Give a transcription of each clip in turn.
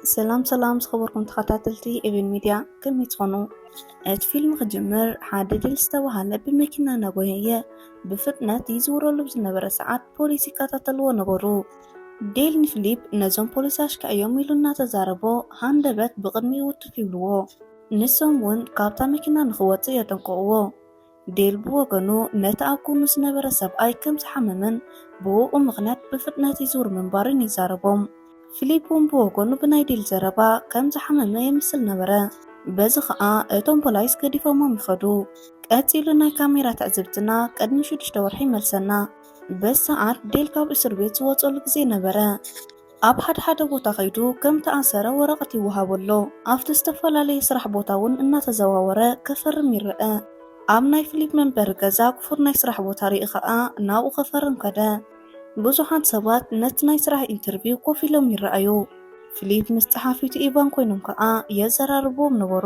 ሰላም ሰላም ዝኸበርኩም ተኸታተልቲ ኤቨን ሚድያ፣ ከመይ ትኾኑ? እቲ ፊልም ክጅምር ሓደ ዴል ዝተባህለ ብመኪና እናጎየየ ብፍጥነት ይዝውረሉ ዝነበረ ሰዓት ፖሊስ ይከታተልዎ ነበሩ። ዴል ንፊሊፕ ነዞም ፖሊስ ኣሽክዕዮም ኢሉ እናተዛረቦ ሃንደበት ብቕድሚኡ ውትፍ ይብልዎ። ንሶም እውን ካብታ መኪና ንኽወፅእ የጠንቅቕዎ። ዴል ብወገኑ ነቲ ኣብ ጎኑ ዝነበረ ሰብኣይ ከም ዝሓመመን ብውኡ ምኽንያት ብፍጥነት ይዝውር ምንባሩን ይዛረቦም። ፊሊፕ እውን ብወገኑ ብናይ ዴል ዘረባ ከም ዝሓመመ የምስል ነበረ። በዚ ኸኣ እቶም ፖላይስ ገዲፎሞም ይኸዱ። ቀጺሉ ናይ ካሜራ ትዕዝብትና ቅድሚ ሽዱሽተ ወርሒ ይመልሰና። በዚ ሰዓት ዴል ካብ እስር ቤት ዝወጸሉ ግዜ ነበረ። ኣብ ሓደ ሓደ ቦታ ከይዱ ከም ተኣሰረ ወረቐት ይወሃቦ ኣሎ። ኣብቲ ዝተፈላለየ ስራሕ ቦታ እውን እናተዘዋወረ ከፈርም ይረአ። ኣብ ናይ ፊሊፕ መንበሪ ገዛ ክፉት ናይ ስራሕ ቦታ ርኢ ኸኣ ናብኡ ከፈርም ከደ። ብዙሓት ሰባት ነቲ ናይ ስራሕ ኢንተርቪው ኮፍ ኢሎም ይረኣዩ። ፊሊፕ ምስ ጸሓፊቱ ኢቫን ኮይኖም ከኣ የዘራርብዎም ነበሩ።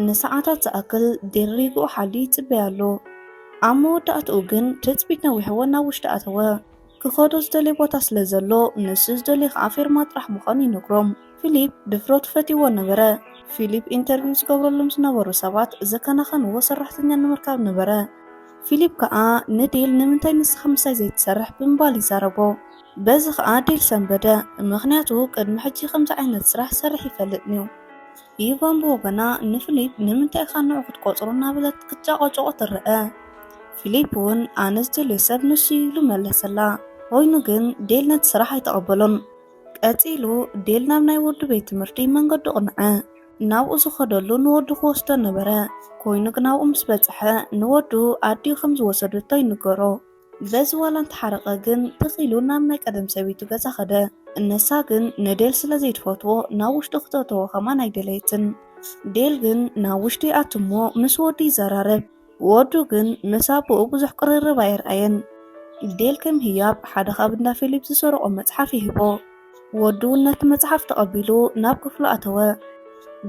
ንሰዓታት ዝኣክል ዴል ሪግኡ ሓልዩ ይጽበይ ኣሎ። ኣብ መወዳእትኡ ግን ትጽቢት ነዊሕዎ ናብ ውሽጢ ኣተወ። ክኸዶ ዝደልዮ ቦታ ስለ ዘሎ ንሱ ዝደልዮ ከኣ ፌርማ ጥራሕ ምዃኑ ይነግሮም። ፊሊፕ ድፍረቱ ፈትይዎ ነበረ። ፊሊፕ ኢንተርቪው ዝገብረሎም ዝነበሩ ሰባት ዘከናኸንዎ ሰራሕተኛ ንምርካብ ነበረ። ፊሊፕ ከኣ ንዴል ንምንታይ ንስኻ ምሳይ ዘይትሰርሕ ብምባል ይዛረቦ። በዚ ከኣ ዴል ሰንበደ፣ ምኽንያቱ ቅድሚ ሕጂ ከምዚ ዓይነት ስራሕ ሰሪሕ ይፈልጥን'ዩ። ኢቫን ብወገና ንፊሊፕ ንምንታይ ኢኻ ንዑ ክትቆጽሮ እናበለት ክትጨቐጭቖ ትረአ። ፊሊፕ እውን ኣነ ዝደልዮ ሰብ ንሱ እዩ ኢሉ መለሰላ። ኮይኑ ግን ዴል ነቲ ስራሕ ኣይተቐበሎን። ቀጺሉ ዴል ናብ ናይ ወዱ ቤት ትምህርቲ መንገዱ ቅንዐ። ናብኡ ዝኸደሉ ንወዱ ክወስዶ ነበረ። ኮይኑ ግን ኣብኡ ምስ በጽሐ ንወዱ ኣዲኡ ከም ዝወሰደቶ ይንገሮ። በዚ ዋላ እንተሓረቐ ግን ትኺሉ ናብ ናይ ቀደም ሰበይቱ ገዛ ኸደ። እነሳ ግን ንዴል ስለ ዘይትፈትዎ ናብ ውሽጢ ክተእትዎ ከማን ኣይደለየትን። ዴል ግን ናብ ውሽጢ ይኣቱ እሞ ምስ ወዱ ይዘራረብ። ወዱ ግን ምስ ኣቦኡ ብዙሕ ቅርርብ ኣየርኣየን። ዴል ከም ህያብ ሓደ ካብ እንዳ ፊሊፕ ዝሰረቆ መጽሓፍ ይህቦ። ወዱ እውን ነቲ መጽሓፍ ተቐቢሉ ናብ ክፍሉ ኣተወ።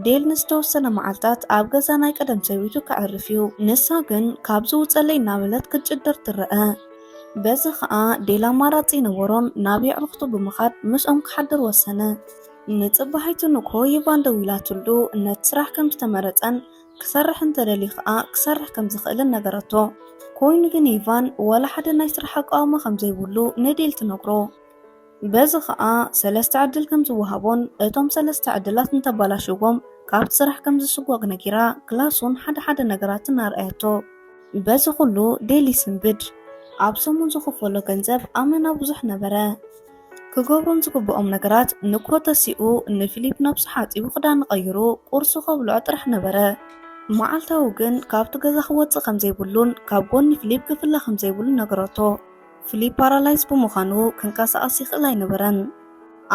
ዴል ንዝተወሰነ መዓልታት ኣብ ገዛ ናይ ቀደም ሰበይቱ ከዕርፍ እዩ። ንሳ ግን ካብ ዝውጸለይ እናበለት ክትጭደር ትረአ። በዚ ኸኣ ዴል ኣማራጺ ነበሮን ናብ የዕሩኽቱ ብምኻድ ምስኦም ክሓድር ወሰነ። ንጽባሒቱ ንግሆ ይቫን ደዊላትሉ ነቲ ስራሕ ከም ዝተመረጸን ክሰርሕ እንተደልዩ ኸኣ ክሰርሕ ከም ዝኽእልን ነገረቶ። ኮይኑ ግን ይቫን ዋላ ሓደ ናይ ስራሕ ኣቃውማ ከም ዘይብሉ ንዴል ትነግሮ። በዚ ኸኣ ሰለስተ ዕድል ከም ዝወሃቦን እቶም ሰለስተ ዕድላት እንተባላሽዎም ካብቲ ስራሕ ከም ዝስጎግ ነጊራ ክላሱን ሓደ ሓደ ነገራትን ኣርኣያቶ። በዚ ኩሉ ዴል ይስንብድ። ኣብ ሰሙን ዝኽፈሎ ገንዘብ ኣመና ብዙሕ ነበረ። ክገብሮም ዝግብኦም ነገራት ንግሆ ተሲኡ ንፊሊፕ ነብሱ ሓጺቡ ክዳኑ ቀይሩ ቁርሱ ከብልዖ ጥራሕ ነበረ። መዓልታዊ ግን ካብቲ ገዛ ክወጽእ ከም ዘይብሉን ካብ ጎኒ ፊሊፕ ክፍለ ከም ዘይብሉን ነገረቶ። ፊሊፕ ፓራላይዝ ብምዃኑ ክንቀሳቐስ ይኽእል ኣይነበረን።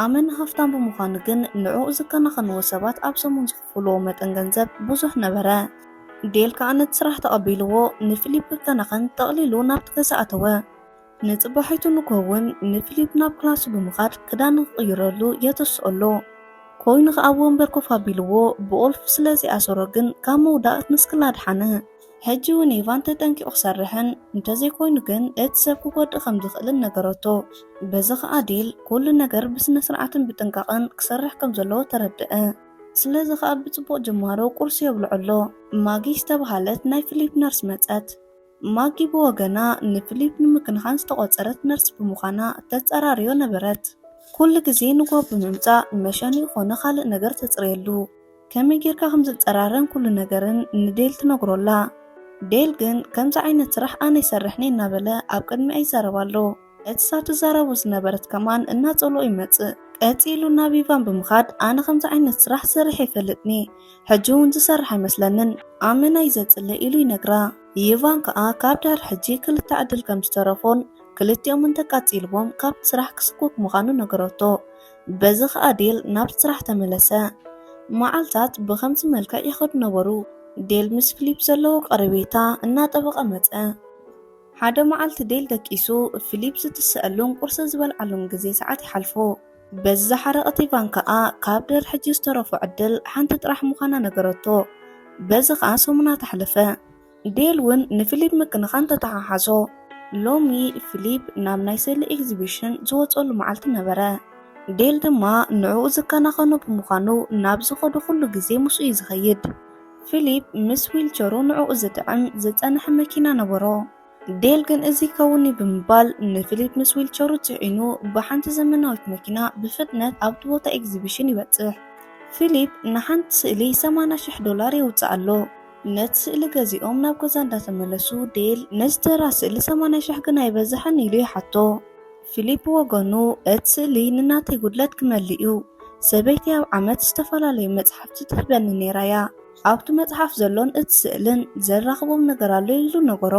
ኣመና ሃፍታም ብምዃኑ ግን ንዕኡ ዝከናኸንዎ ሰባት ኣብ ሰሙን ዝኽፍልዎ መጠን ገንዘብ ብዙሕ ነበረ። ዴል ከኣ ነቲ ስራሕ ተቐቢልዎ ንፊሊፕ ክከናኸን ጠቕሊሉ ናብቲ ገዛ ኣተወ። ንጽባሒቱ ንግሆ እውን ንፊሊፕ ናብ ክላሱ ብምኻድ ክዳን ክቕይረሉ የተስኦ ኣሎ። ኮይኑ ከኣ ኣብ ወንበር ኮፍ ኣቢልዎ ብቁልፊ ስለ ዘይኣሰሮ ግን ካብ ምውዳቕ ንስክላ ኣድሓነ። ሕጂ እውን ኢቫን ተጠንቂቑ ክሰርሕን እንተዘይኮይኑ ግን እቲ ሰብ ክጎድእ ከም ዝኽእልን ነገረቶ። በዚ ከኣ ዴል ኩሉ ነገር ብስነ ስርዓትን ብጥንቃቐን ክሰርሕ ከም ዘለዎ ተረድአ። ስለዚ ከኣ ብጽቡቕ ጅማሮ ቁርሲ የብልዖ ኣሎ። ማጊ ዝተባህለት ናይ ፊሊፕ ነርስ መጸት። ማጊ ብወገና ንፊሊፕ ንምክንኻን ዝተቖጸረት ነርስ ብምዃና ተጸራርዮ ነበረት። ኩሉ ግዜ ንግሆ ብምምጻእ መሸኒኡ ኮነ ካልእ ነገር ተጽርየሉ። ከመይ ጌርካ ከም ዝጸራረን ኩሉ ነገርን ንዴል ትነግሮ ኣላ። ዴል ግን ከምዚ ዓይነት ስራሕ ኣነ ይሰርሕኒ እናበለ ኣብ ቅድሚኣ ይዛረብ ኣሎ። እቲ እሳ ትዛረቦ ዝነበረት ከማን እናጸልኦ ይመጽእ። ቀጺሉ ናብ ኢቫን ብምኻድ ኣነ ከምዚ ዓይነት ስራሕ ሰሪሐ ይፈልጥኒ፣ ሕጂ እውን ዝሰርሕ ኣይመስለንን፣ ኣመና እዩ ዘጽልእ ኢሉ ይነግራ። ይቫን ከኣ ካብ ድሕሪ ሕጂ ክልተ ዕድል ከም ዝተረፎን ክልቲኦም እንተቃጺልዎም ካብቲ ስራሕ ክስጎግ ምዃኑ ነገረቶ። በዚ ከኣ ዴል ናብቲ ስራሕ ተመለሰ። መዓልታት ብኸምዚ መልክዕ ይኸዱ ነበሩ። ዴል ምስ ፊሊፕ ዘለዎ ቀረቤታ እናጠበቐ መጸ። ሓደ መዓልቲ ዴል ደቂሱ ፊሊፕ ዝትስአሉን ቁርሲ ዝበልዓሉን ግዜ ሰዓት ይሓልፎ። በዚ ዝሓረቐት ኢቫን ከኣ ካብ ድሕሪ ሕጂ ዝተረፎ ዕድል ሓንቲ ጥራሕ ምዃና ነገረቶ። በዚ ከኣ ሰሙናት ኣሕለፈ። ዴል እውን ንፊሊፕ ምክንኻን ተተሓሓዞ። ሎሚ ፊሊፕ ናብ ናይ ስእሊ ኤግዚቢሽን ዝወጸሉ መዓልቲ ነበረ። ዴል ድማ ንዕኡ ዝከናኸኖ ብምዃኑ ናብ ዝኸዶ ኩሉ ግዜ ምስኡ እዩ ዝኸይድ። ፊሊፕ ምስ ዊልቸሩ ንዕኡ ዝጥዕም ዝጸንሐ መኪና ነበሮ። ዴል ግን እዚ ይከውን እዩ ብምባል ንፊሊፕ ምስ ዊልቸሩ ጽዒኑ ብሓንቲ ዘመናዊት መኪና ብፍጥነት ኣብቲ ቦታ ኤግዚቢሽን ይበጽሕ። ፊሊፕ ንሓንቲ ስእሊ ሰማንያ ሽሕ ዶላር የውጽእ ኣሎ። ነቲ ስእሊ ገዚኦም ናብ ገዛ እንዳተመለሱ ዴል ነዚ ተራ ስእሊ ሰማንያ ሽሕ ግን ኣይበዝሕን ኢሉ ይሓቶ። ፊሊፕ ወገኑ እቲ ስእሊ ንናተይ ጉድለት ክመልእ እዩ። ሰበይቲ ኣብ ዓመት ዝተፈላለዩ መጽሓፍቲ ትህበኒ ነይራ እያ። ኣብቲ መጽሓፍ ዘሎን እቲ ስእልን ዘራኽቦም ነገር ኣሎ ኢሉ ነገሮ።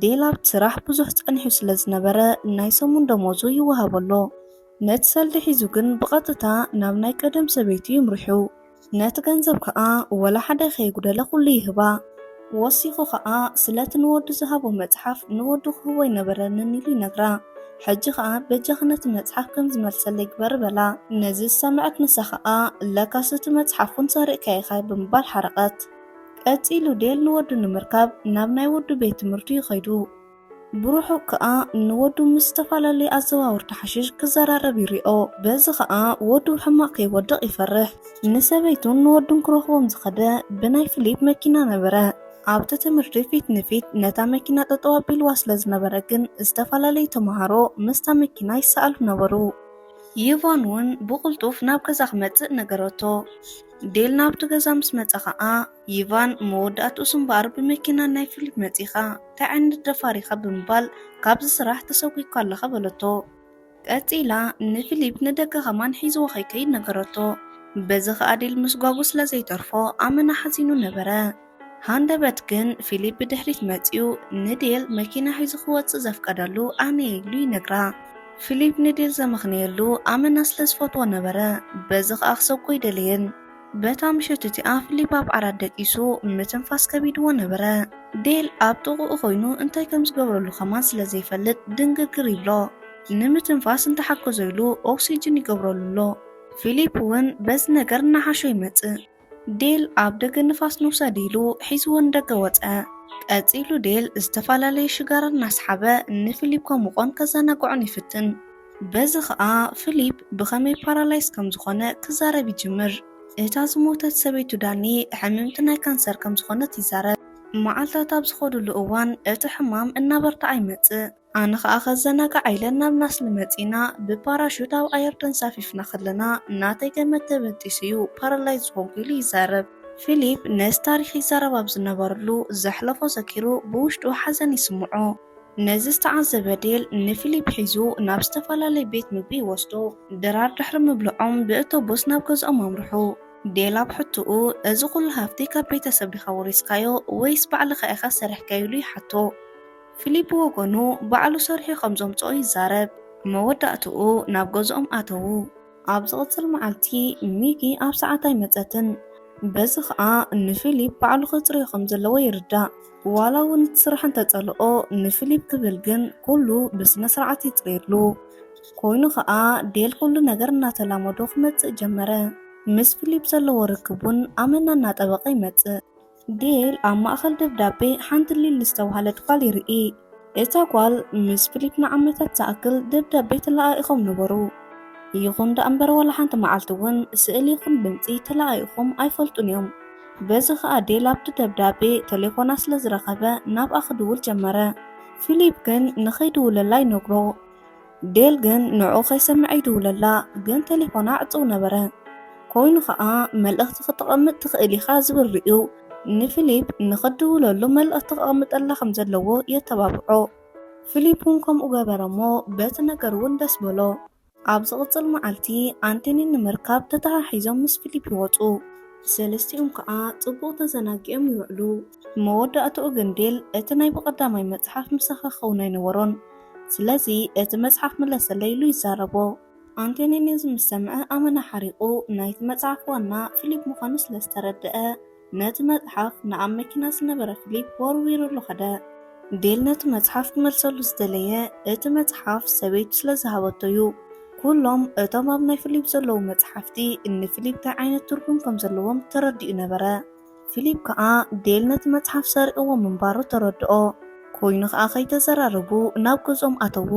ዴል ኣብቲ ስራሕ ብዙሕ ጸኒሑ ስለ ዝነበረ ናይ ሰሙን ደሞዙ ይወሃቦ ኣሎ። ነቲ ሰልዲ ሒዙ ግን ብቐጥታ ናብ ናይ ቀደም ሰበይቱ ይምርሑ። ነቲ ገንዘብ ከኣ ወላ ሓደ ከይጉደለ ኩሉ ይህባ። ወሲኹ ከኣ ስለቲ ንወዱ ዝሃቦ መጽሓፍ ንወዱ ክህቦ ኣይነበረንን ኢሉ ይነግራ። ሕጂ ከኣ በጃኺ ነቲ መጽሓፍ ከም ዝመልሰለይ ግበሪ በላ። ነዚ ዝሰምዐት ንሳ ከኣ ለካስ እቲ መጽሓፍ እውን ሰሪቕካዮ ኢኻ ብምባል ሓረቐት። ቀጺሉ ዴል ንወዱ ንምርካብ ናብ ናይ ወዱ ቤት ትምህርቱ ይኸይዱ። ብርሑቕ ከኣ ንወዱ ምስ ዝተፈላለዩ ኣዘዋወርቲ ሓሽሽ ክዘራረብ ይሪኦ። በዚ ከኣ ወዱ ሕማቕ ከይወድቕ ይፈርሕ። ንሰበይቱን ንወዱን ክረኽቦም ዝኸደ ብናይ ፊሊፕ መኪና ነበረ። ኣብቲ ትምህርቲ ፊት ንፊት ነታ መኪና ጠጠው ኣቢልዋ ስለ ዝነበረ ግን ዝተፈላለዩ ተምሃሮ ምስታ መኪና ይሰኣሉ ነበሩ። ይቫን እውን ብቕልጡፍ ናብ ገዛ ክመጽእ ነገረቶ። ዴል ናብቲ ገዛ ምስ መጸ ኸኣ ይቫን መወዳእትኡስ እምበኣር ብመኪና ናይ ፊሊፕ መጺኻ እንታይ ዓይነት ደፋር ኢኻ ብምባል ካብዚ ስራሕ ተሰጒግካ ኣለኻ በለቶ። ቀጺላ ንፊሊፕ ንደገ ከማን ሒዝዎ ከይከይድ ነገረቶ። በዚ ኸኣ ዴል ምስጓጉ ስለ ዘይተርፎ ኣመና ሓዚኑ ነበረ። ሃንደበት ግን ፊሊፕ ብድሕሪት መጺኡ ንዴል መኪና ሒዙ ክወጽእ ዘፍቀደሉ ኣነ እየ ኢሉ ይነግራ። ፊሊፕ ንዴል ዘመኽነየሉ ኣመና ስለ ዝፈትዎ ነበረ። በዚ ኸኣ ክሰጎ ኣይደለየን። በታ ምሸት እቲኣ ፊሊፕ ኣብ ዓራት ደቂሱ ምትንፋስ ከቢድዎ ነበረ። ዴል ኣብ ጥቕኡ ኮይኑ እንታይ ከም ዝገብረሉ ከማን ስለ ዘይፈልጥ ድንግርግር ይብሎ። ንምትንፋስ እንተሓገዞ ኢሉ ኦክሲጅን ይገብረሉ ኣሎ። ፊሊፕ እውን በዚ ነገር እናሓሾ ይመጽእ። ዴል ኣብ ደገ ንፋስ ንውሰድ ኢሉ ሒዝዎ ንደገ ወጸ። ቀጺሉ ዴል ዝተፈላለዩ ሽጋራ እናስሓበ ንፊሊፕ ከሙቖን ከዘናግዖን ይፍትን። በዚ ኸኣ ፊሊፕ ብኸመይ ፓራላይዝ ከም ዝኾነ ክዛረብ ይጅምር። እታ ዝሞተት ሰበይቱ ዳኒ ሕምምቲ ናይ ካንሰር ከም ዝኾነት ይዛረብ። መዓልታት ኣብ ዝኸዱሉ እዋን እቲ ሕማም እናበርትዓ ይመጽእ። ኣነ ኸኣ ከዘናግዓ ኢለ ናብ ናስሊ መጺና ብፓራሹት ኣብ ኣየር ተንሳፊፍና ከለና ናተይ ገመድ ተበጢሱ እዩ ፓራላይዝ ዝኾንኩ ኢሉ ይዛረብ። ፊሊፕ ነዚ ታሪኽ ይዛረብ ኣብ ዝነበረሉ ዘሕለፎ ዘኪሩ ብውሽጡ ሓዘን ይስምዖ። ነዚ ዝተዓዘበ ዴል ንፊሊፕ ሒዙ ናብ ዝተፈላለየ ቤት ምግቢ ይወስዶ። ድራር ድሕሪ ምብልዖም ብእቶቡስ ናብ ገዝኦም ኣምርሑ። ዴል ኣብ ሕቶኡ እዚ ኩሉ ሃፍቲ ካብ ቤተሰብ ዲኻ ወሪስካዮ ወይስ ባዕልኻ ኢኻ ሰሪሕካዮ ኢሉ ይሓቶ። ፊሊፕ ብወገኑ ባዕሉ ሰሪሑ ከም ዘምጽኦ ይዛረብ። መወዳእትኡ ናብ ገዝኦም ኣተዉ። ኣብ ዝቕጽል መዓልቲ ሚጊ ኣብ ሰዓት ኣይመጸትን። በዚ ኸኣ ንፊሊፕ ባዕሉ ክጽርዮ ከም ዘለዎ ይርዳእ። ዋላ እውን እቲ ስራሕ እንተጸልኦ ንፊሊፕ ክብል ግን ኩሉ ብስነ ስርዓት ይጽርየሉ። ኮይኑ ኸኣ ዴል ኩሉ ነገር እናተላመዶ ክመጽእ ጀመረ። ምስ ፊሊፕ ዘለዎ ርክብ እውን ኣመና እናጠበቐ ይመጽእ። ዴል ኣብ ማእኸል ደብዳቤ ሓንቲ ሊሊ ዝተባህለት ጓል ይርኢ። እታ ጓል ምስ ፊሊፕ ንዓመታት ዝኣክል ደብዳቤ ተለኣኢኾም ነበሩ። ይኹን ደኣ እምበር ዋላ ሓንቲ መዓልቲ እውን ስእሊ ይኹን ድምፂ ተለኣኢኾም ኣይፈልጡን እዮም። በዚ ኸኣ ዴል ኣብቲ ደብዳቤ ቴሌፎና ስለ ዝረኸበ ናብኣ ክድውል ጀመረ። ፊሊፕ ግን ንኸይድውለላ ይነግሮ። ዴል ግን ንዕኡ ከይሰምዐ ይድውለላ፣ ግን ቴሌፎና ዕጹው ነበረ። ኮይኑ ኸኣ መልእኽቲ ክተቐምጥ ትኽእል ኢኻ ዝብል ርእዩ ንፊሊፕ ንኽድውለሉ መልእኽቲ ከቐምጠላ ከም ዘለዎ የተባብዖ። ፊሊፕ እውን ከምኡ ገበረ እሞ በቲ ነገር እውን ደስ በሎ። ኣብ ዝቕጽል መዓልቲ ኣንቶኒ ንምርካብ ተተሓሒዞም ምስ ፊሊፕ ይወጹ። ሰለስቲኦም ከኣ ጽቡቕ ተዘናጊኦም ይውዕሉ። መወዳእትኡ ግን ዴል እቲ ናይ ብቐዳማይ መጽሓፍ ምሳኻ ክኸውን ኣይነበሮን። ስለዚ እቲ መጽሓፍ ምለሰለይ ኢሉ ይዛረቦ። ኣንቶኒ ነዚ ምስ ሰምዐ ኣመና ሓሪቑ ናይቲ መጽሓፍ ዋና ፊሊፕ ምዃኑ ስለ ዝተረድአ ነቲ መጽሓፍ ንኣብ መኪና ዝነበረ ፊሊፕ ወርዊሩሉ ኸደ። ዴል ነቲ መጽሓፍ ክመልሰሉ ዝደለየ እቲ መጽሓፍ ሰበይቱ ስለ ዝሃበቶ እዩ። ኩሎም እቶም ኣብ ናይ ፊሊፕ ዘለዉ መጽሓፍቲ ንፊሊፕ እንታይ ዓይነት ትርጉም ከም ዘለዎም ተረዲኡ ነበረ። ፊሊፕ ከኣ ዴል ነቲ መጽሓፍ ሰሪቕዎ ምንባሩ ተረድኦ። ኮይኑ ከኣ ከይተዘራረቡ ናብ ገዝኦም ኣተዉ።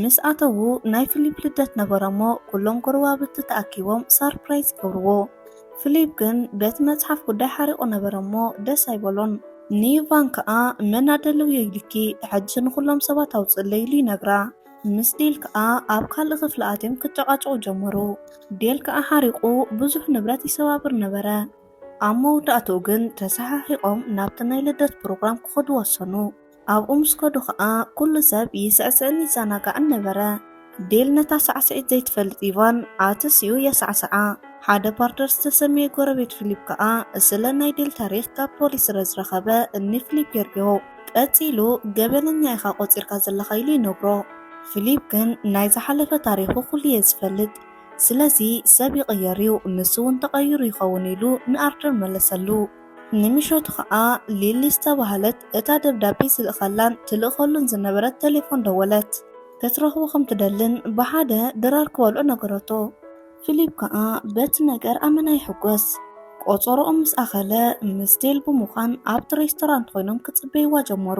ምስ ኣተዉ ናይ ፊሊፕ ልደት ነበረ እሞ ኩሎም ጎረባብቲ ተኣኪቦም ሳርፕራይዝ ይገብርዎ። ፊሊፕ ግን በቲ መጽሓፍ ጉዳይ ሓሪቑ ነበረ እሞ ደስ ኣይበሎን። ንይቫን ከኣ መን ኣደለውዮ ኢልኪ፣ ሕጂ ንኹሎም ሰባት ኣውጽእለይ ኢሉ ይነግራ። ምስ ዴል ከኣ ኣብ ካልእ ክፍሊ ኣትዮም ክጨቃጨቁ ጀመሩ። ዴል ከኣ ሓሪቑ ብዙሕ ንብረት ይሰባብር ነበረ። ኣብ መወዳእትኡ ግን ተሰሓሒቖም ናብቲ ናይ ልደት ፕሮግራም ክኸዱ ወሰኑ። ኣብኡ ምስ ከዱ ከኣ ኩሉ ሰብ ይስዕስዕን ይዘናጋዕን ነበረ። ዴል ነታ ሳዕስዒት ዘይትፈልጥ ኢቫን ኣትስኡ የሳዕስዓ። ሓደ ባርደር ዝተሰመየ ጎረቤት ፊሊፕ ከኣ ስለ ናይ ዴል ታሪኽ ካብ ፖሊስ ስለ ዝረኸበ ንፊሊፕ የርእዮ። ቀጺሉ ገበነኛ ኢኻ ቆጺርካ ዘለኻ ኢሉ ይነግሮ። ፊሊፕ ግን ናይ ዝሓለፈ ታሪኹ ኩሉ እየ ዝፈልጥ፣ ስለዚ ሰብ ይቕየር እዩ፣ ንሱ እውን ተቐይሩ ይኸውን ኢሉ ንኣርተር መለሰሉ። ንምሸቱ ኸኣ ሊሊ ዝተባህለት እታ ደብዳቤ ዝልእኸላን ትልእኸሉን ዝነበረት ቴሌፎን ደወለት። ክትረኽቦ ከም ትደልን ብሓደ ድራር ክበልዑ ነገረቶ። ፊሊፕ ከኣ በቲ ነገር ኣመና ይሕጎስ። ቆጸሮኦም ምስ ኣኸለ ምስ ዴል ብምዃን ኣብቲ ሬስቶራንት ኮይኖም ክጽበይዋ ጀመሩ።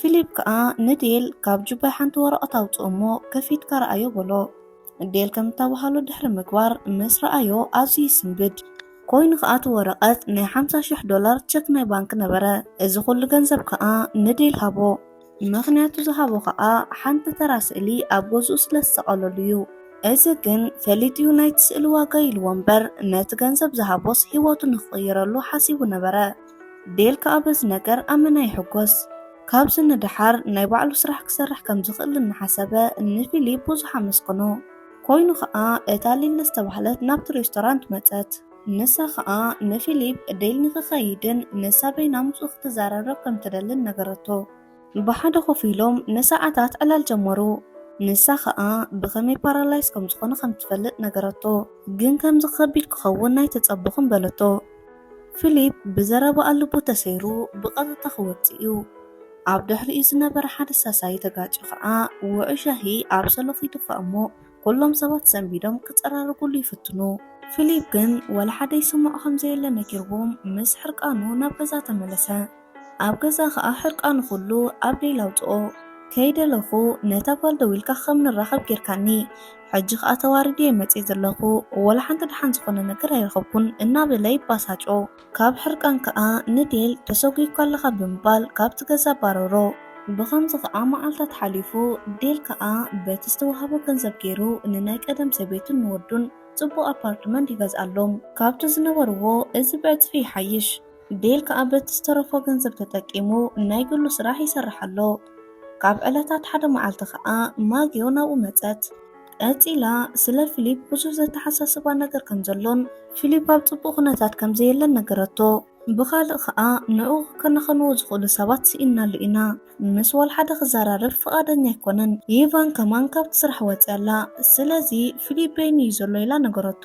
ፊሊፕ ከኣ ንዴል ካብ ጁባይ ሓንቲ ወረቐት ኣውጽእ እሞ ከፊትካ ረኣዮ በሎ። ዴል ከም እተባሃሎ ድሕሪ ምግባር ምስ ረኣዮ ኣዝዩ ይስንብድ። ኮይኑ ከኣ እቲ ወረቐት ናይ ሓምሳ ሽሕ ዶላር ቸክ ናይ ባንክ ነበረ። እዚ ኩሉ ገንዘብ ከኣ ንዴል ሃቦ። ምኽንያቱ ዝሃቦ ከኣ ሓንቲ ተራ ስእሊ ኣብ ገዝኡ ስለ ዝሰቐለሉ እዩ። እዚ ግን ፈሊጡ እዩ ናይቲ ስእሊ ዋጋ ኢልዎ እምበር ነቲ ገንዘብ ዝሃቦስ ህይወቱ ንኽቕይረሉ ሓሲቡ ነበረ። ዴል ከኣ በዚ ነገር ኣመና ይሕጎስ። ካብዚ ንደሓር ናይ ባዕሉ ስራሕ ክሰርሕ ከም ዝኽእል እናሓሰበ ንፊሊፕ ብዙሕ ኣመስገኖ። ኮይኑ ከኣ እታ ሊሊ ዝተባህለት ናብቲ ሬስቶራንት መጸት። ንሳ ከኣ ንፊሊፕ ዴል ንኽኸይድን ንሳ በይና ምስኡ ክትዘራረብ ከም ትደልን ነገረቶ። ብሓደ ኮፍ ኢሎም ንሰዓታት ዕላል ጀመሩ። ንሳ ከኣ ብኸመይ ፓራላይዝ ከም ዝኾነ ከም ትፈልጥ ነገረቶ። ግን ከምዚ ከቢድ ክኸውን ኣይተጸበኹን በለቶ። ፊሊፕ ብዘረባኣ ልቡ ተሰይሩ ብቐጥታ ክወጽእ እዩ። ኣብ ድሕሪኡ ዝነበረ ሓደ ሳሳይ ተጋጭ ከኣ ውዑይ ሻሂ ኣብ ሰሎፍ ይድፋእ እሞ ኩሎም ሰባት ሰንቢዶም ክጸራረጉሉ ይፍትኑ። ፊሊፕ ግን ወላ ሓደ ይስምዖ ከም ዘየለ ነጊርዎም ምስ ሕርቃኑ ናብ ገዛ ተመለሰ። ኣብ ገዛ ከኣ ሕርቃኑ ኩሉ ኣብ ዴል ኣውጽኦ። ከይደለኹ ነታ ጓል ደዊልካ ከም ንራኸብ ጌርካኒ። ሕጂ ከኣ ተዋሪደ እየ መጽየ ዘለኹ፣ ወላ ሓንቲ ደሓን ዝኾነ ነገር ኣይረኸብኩን እናበለ ይባሳጮ። ካብ ሕርቃን ከኣ ንዴል ተሰጒግካ ኣለኻ ብምባል ካብቲ ገዛ ኣባረሮ። ብኸምዚ ከኣ መዓልታት ሓሊፉ፣ ዴል ከኣ በቲ ዝተዋህቦ ገንዘብ ገይሩ ንናይ ቀደም ሰበይቱን ንወዱን ጽቡቕ ኣፓርትመንት ይገዝኣሎም። ካብቲ ዝነበርዎ እዚ ብዕጽፊ ይሓይሽ። ዴል ከኣ በቲ ዝተረፎ ገንዘብ ተጠቂሙ ናይ ግሉ ስራሕ ይሰርሕ ኣሎ። ካብ ዕለታት ሓደ መዓልቲ ከኣ ማግዮ ናብኡ መጸት። ቀጺላ ስለ ፊሊፕ ብዙሕ ዘተሓሳስባ ነገር ከም ዘሎን ፊሊፕ ኣብ ጽቡቕ ኩነታት ከም ዘየለን ነገረቶ። ብኻልእ ከኣ ንዕኡ ክከናኸንዎ ዝኽእሉ ሰባት ስኢንናሉ ኢና። ምስ ዋላ ሓደ ክዘራረብ ፍቓደኛ ኣይኮነን። ይቫን ከማን ካብቲ ስራሕ ወጺኣ ኣላ። ስለዚ ፊሊፕ በይኑ እዩ ዘሎ ኢላ ነገረቶ።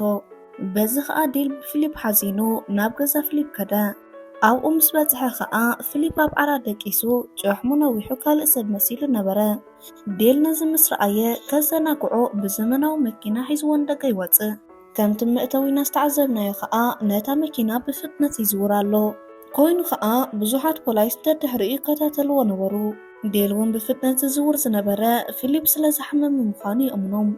በዚ ከኣ ዴል ብፊሊፕ ሓዚኑ ናብ ገዛ ፊሊፕ ከደ። ኣብኡ ምስ በጽሐ ከኣ ፊሊፕ ኣብ ዓራት ደቂሱ ጭሕሙ ነዊሑ ካልእ ሰብ መሲሉ ነበረ። ዴል ነዚ ምስ ረኣየ ከዘናግዖ ብዘመናዊ መኪና ሒዝዎ ንደገ ይወጽእ። ከምቲ መእተዊና ዝተዓዘብናዮ ከኣ ነታ መኪና ብፍጥነት ይዝውር ኣሎ። ኮይኑ ከኣ ብዙሓት ፖላይስ ደድሕሪኡ ይከታተልዎ ነበሩ። ዴል እውን ብፍጥነት ዝዝውር ዝነበረ ፊሊፕ ስለ ዝሓመመ ምዃኑ የእምኖም።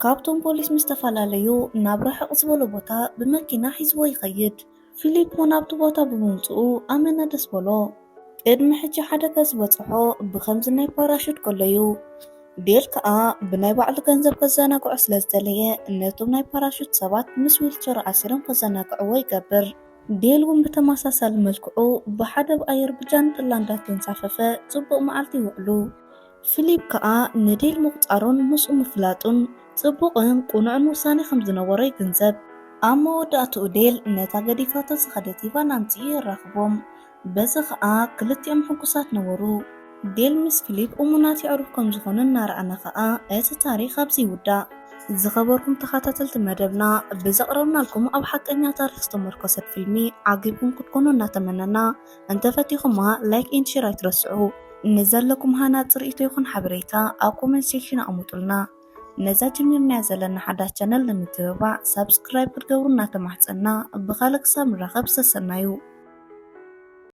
ካብቶም ፖሊስ ምስ ተፈላለዩ ናብ ርሕቕ ዝበሎ ቦታ ብመኪና ሒዝዎ ይኸይድ። ፊሊፕ እውን ኣብቲ ቦታ ብምምጽኡ ኣመና ደስ በሎ። ቅድሚ ሕጂ ሓደጋ ዝበጽሖ ብኸምዚ ናይ ፓራሹት ከሎ እዩ። ዴል ከኣ ብናይ ባዕሉ ገንዘብ ከዘናግዖ ስለ ዝደለየ ነቶም ናይ ፓራሹት ሰባት ምስ ዊልቸር ኣሲሮም ከዘናግዕዎ ይገብር። ዴል እውን ብተመሳሳሊ መልክዑ ብሓደ ብኣየር ብጃንጥላ እንዳተንሳፈፈ ጽቡቕ መዓልቲ ይውዕሉ። ፊሊፕ ከኣ ንዴል ምቑጻሩን ምስኡ ምፍላጡን ጽቡቕን ቅኑዕን ውሳኔ ከም ዝነበሮ ይግንዘብ። ኣብ መወዳእትኡ ዴል ነታ ገዲፋቶ ዝኸደት ይቫን ኣምጺኡ የራኽቦም። በዚ ከኣ ክልቲኦም ሕጉሳት ነበሩ። ዴል ምስ ፊሊፕ እሙናት የዕሩኽ ከም ዝኾኑ እናረኣና ከኣ እቲ ታሪኽ ኣብዚ ይውዳእ። ዝኸበርኩም ተኸታተልቲ መደብና፣ ብዘቕረብናልኩም ኣብ ሓቀኛ ታሪኽ ዝተመርኮሰት ፊልሚ ዓጊብኩም ክትኮኑ እናተመነና፣ እንተፈቲኹማ ላይክ ኤንድ ሼር ኣይትረስዑ። ንዘለኩም ሃናጺ ርእይቶ ይኹን ሓበሬታ ኣብ ኮመንት ሴክሽን ኣቕምጡልና። ነዛ ጀሚርናያ ዘለና ሓዳስ ቻነል ንምትብባዕ ሳብስክራይብ ክትገብሩ እናተማሕጸና፣ ብኻልእ ክሳብ ንራኸብ ሰሰናዩ።